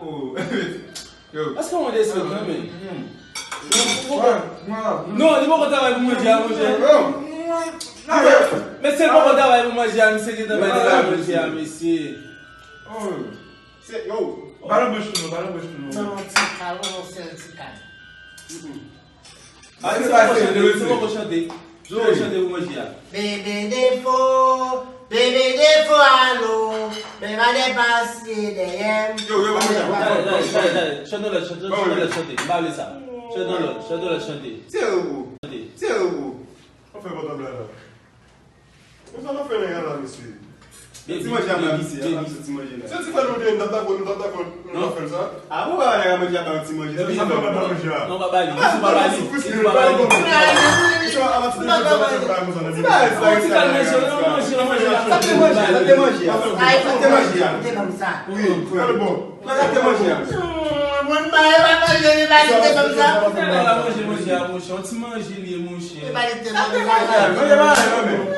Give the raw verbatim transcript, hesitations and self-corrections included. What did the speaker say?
Oh. Yo. Èske w mande respè kanmenm? Non, li poko travay pou manje a, monchè. Mesye, li poko travay pou manje a, misye gentan bay travay manje a, mesye. Se, yo. Balan bouch nou, balan bouch nou. Nan yon ti kal, yon sèl ti kal. Ah, se pa chante, se poko chante. Se poko chante pou manje a. Bebe Defo, Bebe Defo, alo. Men pa depase dèyè m. Yo, yo, yo, yo. Dale, dale, dale, dale. Chante yon lòt, chante, chante yon lòt, chante. M pa vle sa. Chante yon lòt, chante yon lòt, chante. Se yo, bro. Chante. Se yo, bro. Anfen, pòtab la la. Mwen sa nan fè nèg la, mesye. Ti manje a pa misye, a pa misye ti manje la. Se ti fè nou te, nou t ap dakò, nou t ap dakò, nou t ap fè l sa. A bon, pa nèg a manje a pa ti manje. Sa fè pa manje a. Non, pa ba li, misye pa ba li, misye pa ba li. Ti bagay sa, ti bagay sa, ti bagay sa. Sa te manje, sa te manje a. Sa te manje a. Wi, frè. Bon. Mwen pa manje, mwen pa manje, mwen pa manje. Sa te manje a, monchè. Yon ti manje li ye, monchè. Manje pa, manje pa, manje.